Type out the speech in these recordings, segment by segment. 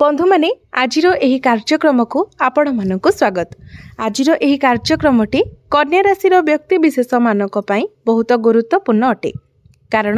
ବନ୍ଧୁମାନେ, ଆଜିର ଏହି କାର୍ଯ୍ୟକ୍ରମକୁ ଆପଣମାନଙ୍କୁ ସ୍ୱାଗତ। ଆଜିର ଏହି କାର୍ଯ୍ୟକ୍ରମଟି କନ୍ୟା ରାଶିର ବ୍ୟକ୍ତିବିଶେଷମାନଙ୍କ ପାଇଁ ବହୁତ ଗୁରୁତ୍ୱପୂର୍ଣ୍ଣ ଅଟେ, କାରଣ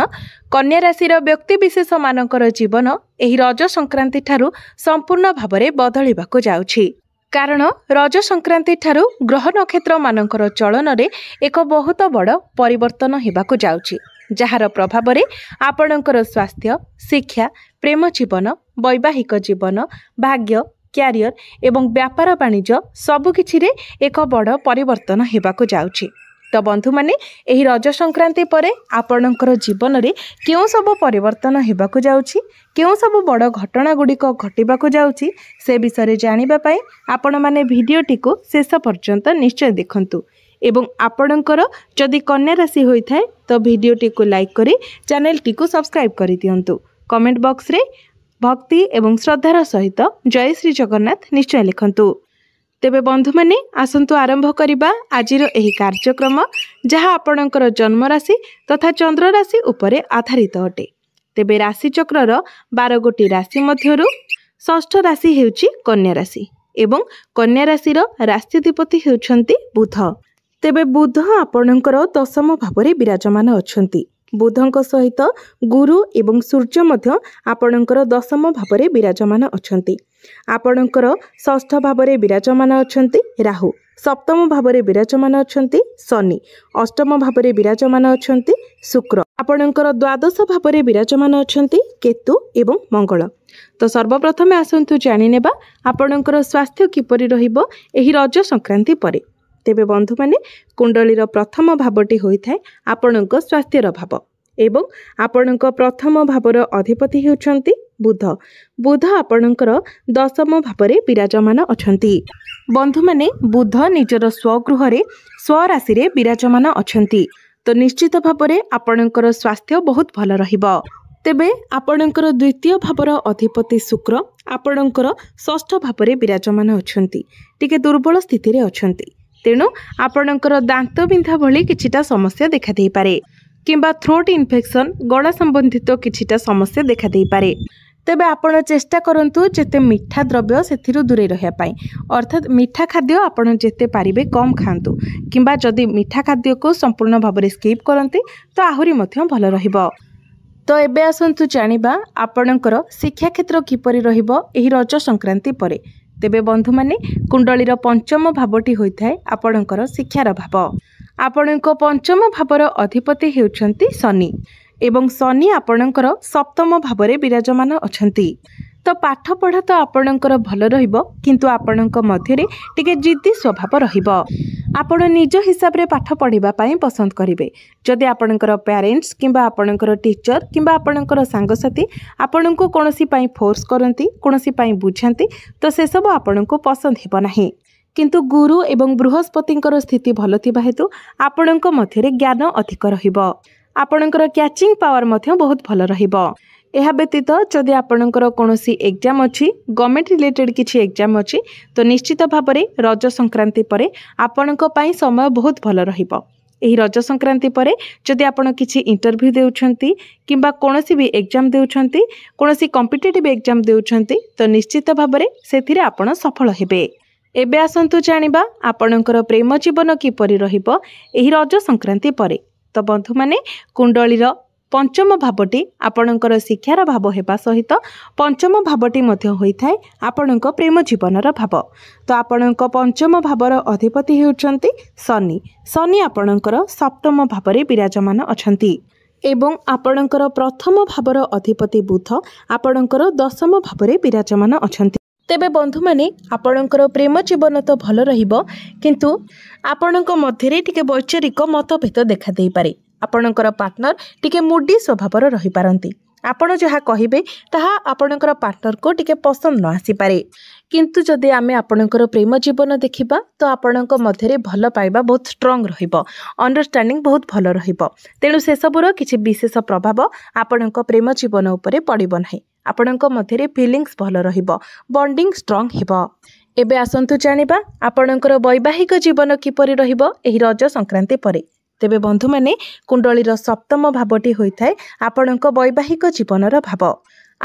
କନ୍ୟା ରାଶିର ବ୍ୟକ୍ତିବିଶେଷମାନଙ୍କର ଜୀବନ ଏହି ରଜ ସଂକ୍ରାନ୍ତି ଠାରୁ ସମ୍ପୂର୍ଣ୍ଣ ଭାବରେ ବଦଳିବାକୁ ଯାଉଛି। କାରଣ ରଜ ସଂକ୍ରାନ୍ତି ଠାରୁ ଗ୍ରହ ନକ୍ଷତ୍ରମାନଙ୍କର ଚଳନରେ ଏକ ବହୁତ ବଡ଼ ପରିବର୍ତ୍ତନ ହେବାକୁ ଯାଉଛି, ଯାହାର ପ୍ରଭାବରେ ଆପଣଙ୍କର ସ୍ୱାସ୍ଥ୍ୟ, ଶିକ୍ଷା, ପ୍ରେମ ଜୀବନ, ବୈବାହିକ ଜୀବନ, ଭାଗ୍ୟ, କ୍ୟାରିୟର ଏବଂ ବ୍ୟାପାର ବାଣିଜ୍ୟ ସବୁକିଛିରେ ଏକ ବଡ଼ ପରିବର୍ତ୍ତନ ହେବାକୁ ଯାଉଛି। ତ ବନ୍ଧୁମାନେ, ଏହି ରଜ ସଂକ୍ରାନ୍ତି ପରେ ଆପଣଙ୍କର ଜୀବନରେ କେଉଁ ସବୁ ପରିବର୍ତ୍ତନ ହେବାକୁ ଯାଉଛି, କେଉଁ ସବୁ ବଡ଼ ଘଟଣା ଗୁଡ଼ିକ ଘଟିବାକୁ ଯାଉଛି, ସେ ବିଷୟରେ ଜାଣିବା ପାଇଁ ଆପଣମାନେ ଭିଡ଼ିଓଟିକୁ ଶେଷ ପର୍ଯ୍ୟନ୍ତ ନିଶ୍ଚୟ ଦେଖନ୍ତୁ। ଏବଂ ଆପଣଙ୍କର ଯଦି କନ୍ୟା ରାଶି ହୋଇଥାଏ, ତ ଭିଡ଼ିଓଟିକୁ ଲାଇକ୍ କରି ଚ୍ୟାନେଲଟିକୁ ସବସ୍କ୍ରାଇବ୍ କରିଦିଅନ୍ତୁ। କମେଣ୍ଟ ବକ୍ସରେ ଭକ୍ତି ଏବଂ ଶ୍ରଦ୍ଧାର ସହିତ ଜୟ ଶ୍ରୀ ଜଗନ୍ନାଥ ନିଶ୍ଚୟ ଲେଖନ୍ତୁ। ତେବେ ବନ୍ଧୁମାନେ, ଆସନ୍ତୁ ଆରମ୍ଭ କରିବା ଆଜିର ଏହି କାର୍ଯ୍ୟକ୍ରମ, ଯାହା ଆପଣଙ୍କର ଜନ୍ମରାଶି ତଥା ଚନ୍ଦ୍ର ରାଶି ଉପରେ ଆଧାରିତ ଅଟେ। ତେବେ ରାଶିଚକ୍ରର 12 ଗୋଟି ରାଶି ମଧ୍ୟରୁ ଷଷ୍ଠ ରାଶି ହେଉଛି କନ୍ୟା ରାଶି ଏବଂ କନ୍ୟା ରାଶିର ରାଶ୍ୟାଧିପତି ହେଉଛନ୍ତି ବୁଧ। ତେବେ ବୁଧ ଆପଣଙ୍କର ଦଶମ ଭାବରେ ବିରାଜମାନ ଅଛନ୍ତି। ବୁଧଙ୍କ ସହିତ ଗୁରୁ ଏବଂ ସୂର୍ଯ୍ୟ ମଧ୍ୟ ଆପଣଙ୍କର ଦଶମ ଭାବରେ ବିରାଜମାନ ଅଛନ୍ତି। ଆପଣଙ୍କର ଷଷ୍ଠ ଭାବରେ ବିରାଜମାନ ଅଛନ୍ତି ରାହୁ, ସପ୍ତମ ଭାବରେ ବିରାଜମାନ ଅଛନ୍ତି ଶନି, ଅଷ୍ଟମ ଭାବରେ ବିରାଜମାନ ଅଛନ୍ତି ଶୁକ୍ର, ଆପଣଙ୍କର ଦ୍ୱାଦଶ ଭାବରେ ବିରାଜମାନ ଅଛନ୍ତି କେତୁ ଏବଂ ମଙ୍ଗଳ। ତ ସର୍ବପ୍ରଥମେ ଆସନ୍ତୁ ଜାଣିନେବା ଆପଣଙ୍କର ସ୍ୱାସ୍ଥ୍ୟ କିପରି ରହିବ ଏହି ରଜ ସଂକ୍ରାନ୍ତି ପରେ। ତେବେ ବନ୍ଧୁମାନେ, କୁଣ୍ଡଳୀର ପ୍ରଥମ ଭାବଟି ହୋଇଥାଏ ଆପଣଙ୍କ ସ୍ୱାସ୍ଥ୍ୟର ଭାବ ଏବଂ ଆପଣଙ୍କ ପ୍ରଥମ ଭାବର ଅଧିପତି ହେଉଛନ୍ତି ବୁଧ। ବୁଧ ଆପଣଙ୍କର ଦଶମ ଭାବରେ ବିରାଜମାନ ଅଛନ୍ତି। ବନ୍ଧୁମାନେ, ବୁଧ ନିଜର ସ୍ୱଗୃହରେ ସ୍ୱରାଶିରେ ବିରାଜମାନ ଅଛନ୍ତି, ତ ନିଶ୍ଚିତ ଭାବରେ ଆପଣଙ୍କର ସ୍ୱାସ୍ଥ୍ୟ ବହୁତ ଭଲ ରହିବ। ତେବେ ଆପଣଙ୍କର ଦ୍ୱିତୀୟ ଭାବର ଅଧିପତି ଶୁକ୍ର ଆପଣଙ୍କର ଷଷ୍ଠ ଭାବରେ ବିରାଜମାନ ଅଛନ୍ତି, ଟିକେ ଦୁର୍ବଳ ସ୍ଥିତିରେ ଅଛନ୍ତି। ତେଣୁ ଆପଣଙ୍କର ଦାନ୍ତ ବିନ୍ଧା ଭଳି କିଛିଟା ସମସ୍ୟା ଦେଖାଦେଇପାରେ କିମ୍ବା ଥ୍ରୋଟ୍ ଇନଫେକ୍ସନ୍, ଗଳା ସମ୍ବନ୍ଧିତ କିଛିଟା ସମସ୍ୟା ଦେଖାଦେଇପାରେ। ତେବେ ଆପଣ ଚେଷ୍ଟା କରନ୍ତୁ ଯେତେ ମିଠା ଦ୍ରବ୍ୟ ସେଥିରୁ ଦୂରେଇ ରହିବା ପାଇଁ, ଅର୍ଥାତ୍ ମିଠା ଖାଦ୍ୟ ଆପଣ ଯେତେ ପାରିବେ କମ୍ ଖାଆନ୍ତୁ, କିମ୍ବା ଯଦି ମିଠା ଖାଦ୍ୟକୁ ସମ୍ପୂର୍ଣ୍ଣ ଭାବରେ ସ୍କିପ୍ କରନ୍ତି ତ ଆହୁରି ମଧ୍ୟ ଭଲ ରହିବ। ତ ଏବେ ଆସନ୍ତୁ ଜାଣିବା ଆପଣଙ୍କର ଶିକ୍ଷା କ୍ଷେତ୍ର କିପରି ରହିବ ଏହି ରଜ ସଂକ୍ରାନ୍ତି ପରେ। ତେବେ ବନ୍ଧୁମାନେ, କୁଣ୍ଡଳୀର ପଞ୍ଚମ ଭାବଟି ହୋଇଥାଏ ଆପଣଙ୍କର ଶିକ୍ଷାର ଭାବ। ଆପଣଙ୍କ ପଞ୍ଚମ ଭାବର ଅଧିପତି ହେଉଛନ୍ତି ଶନି ଏବଂ ଶନି ଆପଣଙ୍କର ସପ୍ତମ ଭାବରେ ବିରାଜମାନ ଅଛନ୍ତି। ତ ପାଠପଢ଼ା ତ ଆପଣଙ୍କର ଭଲ ରହିବ, କିନ୍ତୁ ଆପଣଙ୍କ ମଧ୍ୟରେ ଟିକେ ଜିଦ୍ଦି ସ୍ୱଭାବ ରହିବ। ଆପଣ ନିଜ ହିସାବରେ ପାଠ ପଢ଼ିବା ପାଇଁ ପସନ୍ଦ କରିବେ। ଯଦି ଆପଣଙ୍କର ପ୍ୟାରେଣ୍ଟସ୍ କିମ୍ବା ଆପଣଙ୍କର ଟିଚର କିମ୍ବା ଆପଣଙ୍କର ସାଙ୍ଗସାଥି ଆପଣଙ୍କୁ କୌଣସି ପାଇଁ ଫୋର୍ସ କରନ୍ତି, କୌଣସି ପାଇଁ ବୁଝାନ୍ତି, ତ ସେସବୁ ଆପଣଙ୍କୁ ପସନ୍ଦ ହେବ ନାହିଁ। କିନ୍ତୁ ଗୁରୁ ଏବଂ ବୃହସ୍ପତିଙ୍କର ସ୍ଥିତି ଭଲ ଥିବା ହେତୁ ଆପଣଙ୍କ ମଧ୍ୟରେ ଜ୍ଞାନ ଅଧିକ ରହିବ। ଆପଣଙ୍କର କ୍ୟାଚିଂ ପାୱାର ମଧ୍ୟ ବହୁତ ଭଲ ରହିବ। ଏହା ବ୍ୟତୀତ ଯଦି ଆପଣଙ୍କର କୌଣସି ଏକ୍ଜାମ୍ ଅଛି, ଗଭର୍ଣ୍ଣମେଣ୍ଟ ରିଲେଟେଡ୍ କିଛି ଏକ୍ଜାମ୍ ଅଛି, ତ ନିଶ୍ଚିତ ଭାବରେ ରଜ ସଂକ୍ରାନ୍ତି ପରେ ଆପଣଙ୍କ ପାଇଁ ସମୟ ବହୁତ ଭଲ ରହିବ। ଏହି ରଜ ସଂକ୍ରାନ୍ତି ପରେ ଯଦି ଆପଣ କିଛି ଇଣ୍ଟରଭ୍ୟୁ ଦେଉଛନ୍ତି କିମ୍ବା କୌଣସି ବି ଏକ୍ଜାମ୍ ଦେଉଛନ୍ତି, କୌଣସି କମ୍ପିଟେଟିଭ୍ ଏକ୍ଜାମ୍ ଦେଉଛନ୍ତି, ତ ନିଶ୍ଚିତ ଭାବରେ ସେଥିରେ ଆପଣ ସଫଳ ହେବେ। ଏବେ ଆସନ୍ତୁ ଜାଣିବା ଆପଣଙ୍କର ପ୍ରେମ ଜୀବନ କିପରି ରହିବ ଏହି ରଜ ସଂକ୍ରାନ୍ତି ପରେ। ତ ବନ୍ଧୁମାନେ, କୁଣ୍ଡଳୀର ପଞ୍ଚମ ଭାବଟି ଆପଣଙ୍କର ଶିକ୍ଷାର ଭାବ ହେବା ସହିତ ପଞ୍ଚମ ଭାବଟି ମଧ୍ୟ ହୋଇଥାଏ ଆପଣଙ୍କ ପ୍ରେମ ଜୀବନର ଭାବ। ତ ଆପଣଙ୍କ ପଞ୍ଚମ ଭାବର ଅଧିପତି ହେଉଛନ୍ତି ଶନି। ଶନି ଆପଣଙ୍କର ସପ୍ତମ ଭାବରେ ବିରାଜମାନ ଅଛନ୍ତି ଏବଂ ଆପଣଙ୍କର ପ୍ରଥମ ଭାବର ଅଧିପତି ବୁଧ ଆପଣଙ୍କର ଦଶମ ଭାବରେ ବିରାଜମାନ ଅଛନ୍ତି। ତେବେ ବନ୍ଧୁମାନେ, ଆପଣଙ୍କର ପ୍ରେମ ଜୀବନ ତ ଭଲ ରହିବ, କିନ୍ତୁ ଆପଣଙ୍କ ମଧ୍ୟରେ ଟିକେ ବୈଚାରିକ ମତଭେଦ ଦେଖାଦେଇପାରେ। ଆପଣଙ୍କର ପାର୍ଟନର ଟିକେ ମୁଡି ସ୍ୱଭାବର ରହିପାରନ୍ତି। ଆପଣ ଯାହା କହିବେ ତାହା ଆପଣଙ୍କର ପାର୍ଟନରକୁ ଟିକେ ପସନ୍ଦ ନ ଆସିପାରେ। କିନ୍ତୁ ଯଦି ଆମେ ଆପଣଙ୍କର ପ୍ରେମ ଜୀବନ ଦେଖିବା, ତ ଆପଣଙ୍କ ମଧ୍ୟରେ ଭଲ ପାଇବା ବହୁତ ଷ୍ଟ୍ରଙ୍ଗ ରହିବ, ଅଣ୍ଡରଷ୍ଟାଣ୍ଡିଂ ବହୁତ ଭଲ ରହିବ। ତେଣୁ ସେସବୁର କିଛି ବିଶେଷ ପ୍ରଭାବ ଆପଣଙ୍କ ପ୍ରେମ ଜୀବନ ଉପରେ ପଡ଼ିବ ନାହିଁ। ଆପଣଙ୍କ ମଧ୍ୟରେ ଫିଲିଙ୍ଗସ୍ ଭଲ ରହିବ, ବଣ୍ଡିଂ ଷ୍ଟ୍ରଙ୍ଗ ହେବ। ଏବେ ଆସନ୍ତୁ ଜାଣିବା ଆପଣଙ୍କର ବୈବାହିକ ଜୀବନ କିପରି ରହିବ ଏହି ରଜ ସଂକ୍ରାନ୍ତି ପରେ। ତେବେ ବନ୍ଧୁମାନେ, କୁଣ୍ଡଳୀର ସପ୍ତମ ଭାବଟି ହୋଇଥାଏ ଆପଣଙ୍କ ବୈବାହିକ ଜୀବନର ଭାବ।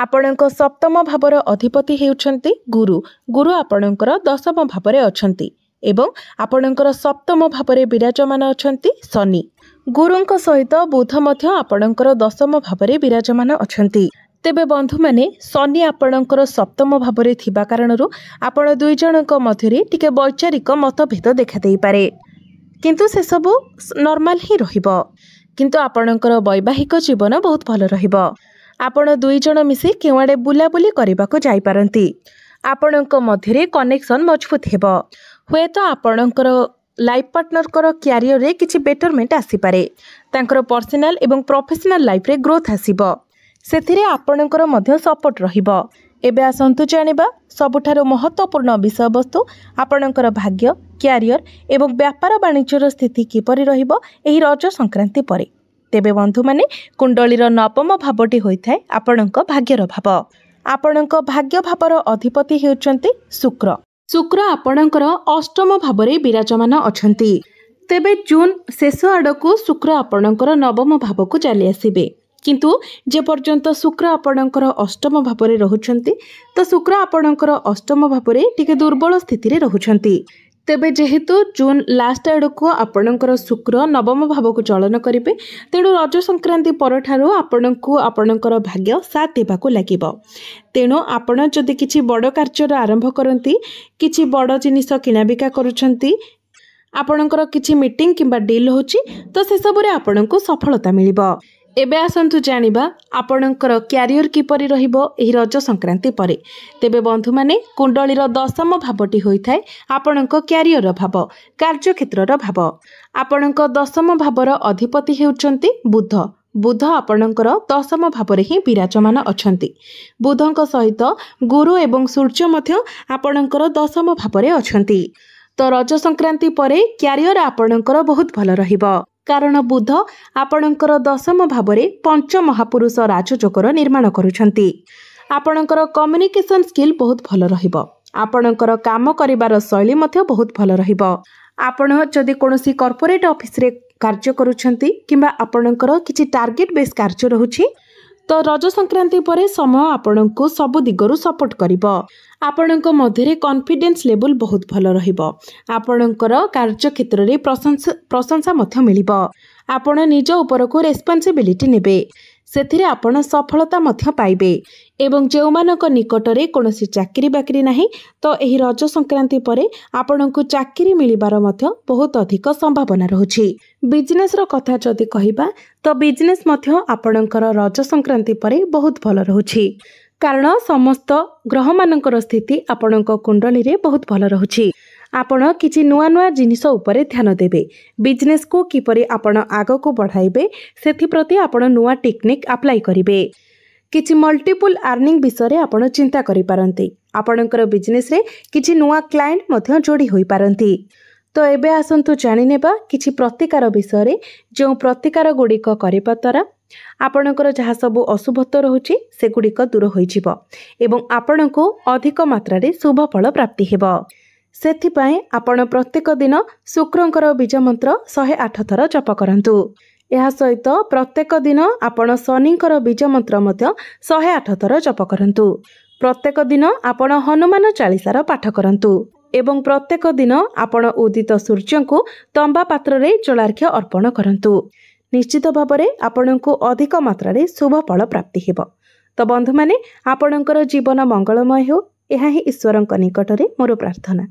ଆପଣଙ୍କ ସପ୍ତମ ଭାବର ଅଧିପତି ହେଉଛନ୍ତି ଗୁରୁ। ଗୁରୁ ଆପଣଙ୍କର ଦଶମ ଭାବରେ ଅଛନ୍ତି ଏବଂ ଆପଣଙ୍କର ସପ୍ତମ ଭାବରେ ବିରାଜମାନ ଅଛନ୍ତି ଶନି। ଗୁରୁଙ୍କ ସହିତ ବୁଧ ମଧ୍ୟ ଆପଣଙ୍କର ଦଶମ ଭାବରେ ବିରାଜମାନ ଅଛନ୍ତି। ତେବେ ବନ୍ଧୁମାନେ, ଶନି ଆପଣଙ୍କର ସପ୍ତମ ଭାବରେ ଥିବା କାରଣରୁ ଆପଣ ଦୁଇ ଜଣଙ୍କ ମଧ୍ୟରେ ଟିକେ ବୈଚାରିକ ମତଭେଦ ଦେଖାଦେଇପାରେ, କିନ୍ତୁ ସେସବୁ ନର୍ମାଲ ହିଁ ରହିବ। କିନ୍ତୁ ଆପଣଙ୍କର ବୈବାହିକ ଜୀବନ ବହୁତ ଭଲ ରହିବ। ଆପଣ ଦୁଇ ଜଣ ମିଶି କେଉଁଆଡ଼େ ବୁଲାବୁଲି କରିବାକୁ ଯାଇପାରନ୍ତି। ଆପଣଙ୍କ ମଧ୍ୟରେ କନେକ୍ସନ୍ ମଜବୁତ ହେବ। ହୁଏତ ଆପଣଙ୍କର ଲାଇଫ୍ ପାର୍ଟନରଙ୍କର କ୍ୟାରିୟରରେ କିଛି ବେଟରମେଣ୍ଟ ଆସିପାରେ। ତାଙ୍କର ପର୍ସନାଲ ଏବଂ ପ୍ରଫେସନାଲ ଲାଇଫ୍ରେ ଗ୍ରୋଥ୍ ଆସିବ, ସେଥିରେ ଆପଣଙ୍କର ମଧ୍ୟ ସପୋର୍ଟ ରହିବ। ଏବେ ଆସନ୍ତୁ ଜାଣିବା ସବୁଠାରୁ ମହତ୍ତ୍ୱପୂର୍ଣ୍ଣ ବିଷୟବସ୍ତୁ, ଆପଣଙ୍କର ଭାଗ୍ୟ, କ୍ୟାରିୟର ଏବଂ ବ୍ୟାପାର ବାଣିଜ୍ୟର ସ୍ଥିତି କିପରି ରହିବ ଏହି ରଜ ସଂକ୍ରାନ୍ତି ପରେ। ତେବେ ବନ୍ଧୁମାନେ, କୁଣ୍ଡଳୀର ନବମ ଭାବଟି ହୋଇଥାଏ ଆପଣଙ୍କ ଭାଗ୍ୟର ଭାବ। ଆପଣଙ୍କ ଭାଗ୍ୟ ଭାବର ଅଧିପତି ହେଉଛନ୍ତି ଶୁକ୍ର। ଶୁକ୍ର ଆପଣଙ୍କର ଅଷ୍ଟମ ଭାବରେ ବିରାଜମାନ ଅଛନ୍ତି। ତେବେ ଜୁନ୍ ଶେଷ ଆଡ଼କୁ ଶୁକ୍ର ଆପଣଙ୍କର ନବମ ଭାବକୁ ଚାଲି ଆସିବେ। କିନ୍ତୁ ଯେପର୍ଯ୍ୟନ୍ତ ଶୁକ୍ର ଆପଣଙ୍କର ଅଷ୍ଟମ ଭାବରେ ରହୁଛନ୍ତି, ତ ଶୁକ୍ର ଆପଣଙ୍କର ଅଷ୍ଟମ ଭାବରେ ଟିକେ ଦୁର୍ବଳ ସ୍ଥିତିରେ ରହୁଛନ୍ତି। ତେବେ ଯେହେତୁ ଜୁନ୍ ଲାଷ୍ଟ ଆଡ଼କୁ ଆପଣଙ୍କର ଶୁକ୍ର ନବମ ଭାବକୁ ଚଳନ କରିବେ, ତେଣୁ ରଜ ସଂକ୍ରାନ୍ତି ପରଠାରୁ ଆପଣଙ୍କୁ ଆପଣଙ୍କର ଭାଗ୍ୟ ସାଥ ଦେବାକୁ ଲାଗିବ। ତେଣୁ ଆପଣ ଯଦି କିଛି ବଡ଼ କାର୍ଯ୍ୟର ଆରମ୍ଭ କରନ୍ତି, କିଛି ବଡ଼ ଜିନିଷ କିଣାବିକା କରୁଛନ୍ତି, ଆପଣଙ୍କର କିଛି ମିଟିଂ କିମ୍ବା ଡିଲ୍ ହେଉଛି, ତ ସେସବୁରେ ଆପଣଙ୍କୁ ସଫଳତା ମିଳିବ। ଏବେ ଆସନ୍ତୁ ଜାଣିବା ଆପଣଙ୍କର କ୍ୟାରିୟର କିପରି ରହିବ ଏହି ରଜ ସଂକ୍ରାନ୍ତି ପରେ। ତେବେ ବନ୍ଧୁମାନେ, କୁଣ୍ଡଳୀର ଦଶମ ଭାବଟି ହୋଇଥାଏ ଆପଣଙ୍କ କ୍ୟାରିୟର ଭାବ, କାର୍ଯ୍ୟକ୍ଷେତ୍ରର ଭାବ। ଆପଣଙ୍କ ଦଶମ ଭାବର ଅଧିପତି ହେଉଛନ୍ତି ବୁଧ। ବୁଧ ଆପଣଙ୍କର ଦଶମ ଭାବରେ ହିଁ ବିରାଜମାନ ଅଛନ୍ତି। ବୁଧଙ୍କ ସହିତ ଗୁରୁ ଏବଂ ସୂର୍ଯ୍ୟ ମଧ୍ୟ ଆପଣଙ୍କର ଦଶମ ଭାବରେ ଅଛନ୍ତି। ତ ରଜ ସଂକ୍ରାନ୍ତି ପରେ କ୍ୟାରିୟର ଆପଣଙ୍କର ବହୁତ ଭଲ ରହିବ, କାରଣ ବୁଧ ଆପଣଙ୍କର ଦଶମ ଭାବରେ ପଞ୍ଚ ମହାପୁରୁଷ ରାଜଯୋଗର ନିର୍ମାଣ କରୁଛନ୍ତି। ଆପଣଙ୍କର କମ୍ୟୁନିକେସନ୍ ସ୍କିଲ୍ ବହୁତ ଭଲ ରହିବ। ଆପଣଙ୍କର କାମ କରିବାର ଶୈଳୀ ମଧ୍ୟ ବହୁତ ଭଲ ରହିବ। ଆପଣ ଯଦି କୌଣସି କର୍ପୋରେଟ୍ ଅଫିସରେ କାର୍ଯ୍ୟ କରୁଛନ୍ତି କିମ୍ବା ଆପଣଙ୍କର କିଛି ଟାର୍ଗେଟ୍ ବେସ୍ କାର୍ଯ୍ୟ ରହୁଛି, ତ ରଜ ସଂକ୍ରାନ୍ତି ପରେ ସମୟ ଆପଣଙ୍କୁ ସବୁ ଦିଗରୁ ସପୋର୍ଟ କରିବ। ଆପଣଙ୍କ ମଧ୍ୟରେ କନଫିଡେନ୍ସ ଲେବୁଲ୍ ବହୁତ ଭଲ ରହିବ। ଆପଣଙ୍କର କାର୍ଯ୍ୟକ୍ଷେତ୍ରରେ ପ୍ରଶଂସା ମଧ୍ୟ ମିଳିବ। ଆପଣ ନିଜ ଉପରକୁ ରେସ୍ପନ୍ସିବିଲିଟି ନେବେ, ସେଥିରେ ଆପଣ ସଫଳତା ମଧ୍ୟ ପାଇବେ। ଏବଂ ଯେଉଁମାନଙ୍କ ନିକଟରେ କୌଣସି ଚାକିରି ବାକିରି ନାହିଁ, ତ ଏହି ରଜ ସଂକ୍ରାନ୍ତି ପରେ ଆପଣଙ୍କୁ ଚାକିରି ମିଳିବାର ମଧ୍ୟ ବହୁତ ଅଧିକ ସମ୍ଭାବନା ରହୁଛି। ବିଜନେସ୍ର କଥା ଯଦି କହିବା, ତ ବିଜନେସ୍ ମଧ୍ୟ ଆପଣଙ୍କର ରଜ ସଂକ୍ରାନ୍ତି ପରେ ବହୁତ ଭଲ ରହୁଛି, କାରଣ ସମସ୍ତ ଗ୍ରହମାନଙ୍କର ସ୍ଥିତି ଆପଣଙ୍କ କୁଣ୍ଡଳୀରେ ବହୁତ ଭଲ ରହୁଛି। ଆପଣ କିଛି ନୂଆ ନୂଆ ଜିନିଷ ଉପରେ ଧ୍ୟାନ ଦେବେ। ବିଜନେସ୍କୁ କିପରି ଆପଣ ଆଗକୁ ବଢ଼ାଇବେ, ସେଥିପ୍ରତି ଆପଣ ନୂଆ ଟେକ୍ନିକ୍ ଆପ୍ଲାଏ କରିବେ। କିଛି ମଲ୍ଟିପୁଲ୍ ଆର୍ନିଂ ବିଷୟରେ ଆପଣ ଚିନ୍ତା କରିପାରନ୍ତି। ଆପଣଙ୍କର ବିଜନେସ୍ରେ କିଛି ନୂଆ କ୍ଲାଏଣ୍ଟ ମଧ୍ୟ ଯୋଡ଼ି ହୋଇପାରନ୍ତି। ତ ଏବେ ଆସନ୍ତୁ ଜାଣିନେବା କିଛି ପ୍ରତିକାର ବିଷୟରେ, ଯେଉଁ ପ୍ରତିକାର ଗୁଡ଼ିକ କରିବା ଦ୍ୱାରା ଆପଣଙ୍କର ଯାହା ସବୁ ଅଶୁଭତ୍ୱ ରହୁଛି ସେଗୁଡ଼ିକ ଦୂର ହୋଇଯିବ ଏବଂ ଆପଣଙ୍କୁ ଅଧିକ ମାତ୍ରାରେ ଶୁଭ ଫଳ ପ୍ରାପ୍ତି ହେବ। ସେଥିପାଇଁ ଆପଣ ପ୍ରତ୍ୟେକ ଦିନ ଶୁକ୍ରଙ୍କର ବୀଜ ମନ୍ତ୍ର 108 ଥର ଜପ କରନ୍ତୁ। ଏହା ସହିତ ପ୍ରତ୍ୟେକ ଦିନ ଆପଣ ଶନିଙ୍କର ବୀଜ ମନ୍ତ୍ର ମଧ୍ୟ 108 ଥର ଜପ କରନ୍ତୁ। ପ୍ରତ୍ୟେକ ଦିନ ଆପଣ ହନୁମାନ ଚାଳିଶାର ପାଠ କରନ୍ତୁ ଏବଂ ପ୍ରତ୍ୟେକ ଦିନ ଆପଣ ଉଦିତ ସୂର୍ଯ୍ୟଙ୍କୁ ତମ୍ବା ପାତ୍ରରେ ଜଳାର୍ଘ୍ୟ ଅର୍ପଣ କରନ୍ତୁ। ନିଶ୍ଚିତ ଭାବରେ ଆପଣଙ୍କୁ ଅଧିକ ମାତ୍ରାରେ ଶୁଭ ଫଳ ପ୍ରାପ୍ତି ହେବ। ତ ବନ୍ଧୁମାନେ, ଆପଣଙ୍କର ଜୀବନ ମଙ୍ଗଳମୟ ହେଉ, ଏହା ହିଁ ଈଶ୍ୱରଙ୍କ ନିକଟରେ ମୋର ପ୍ରାର୍ଥନା।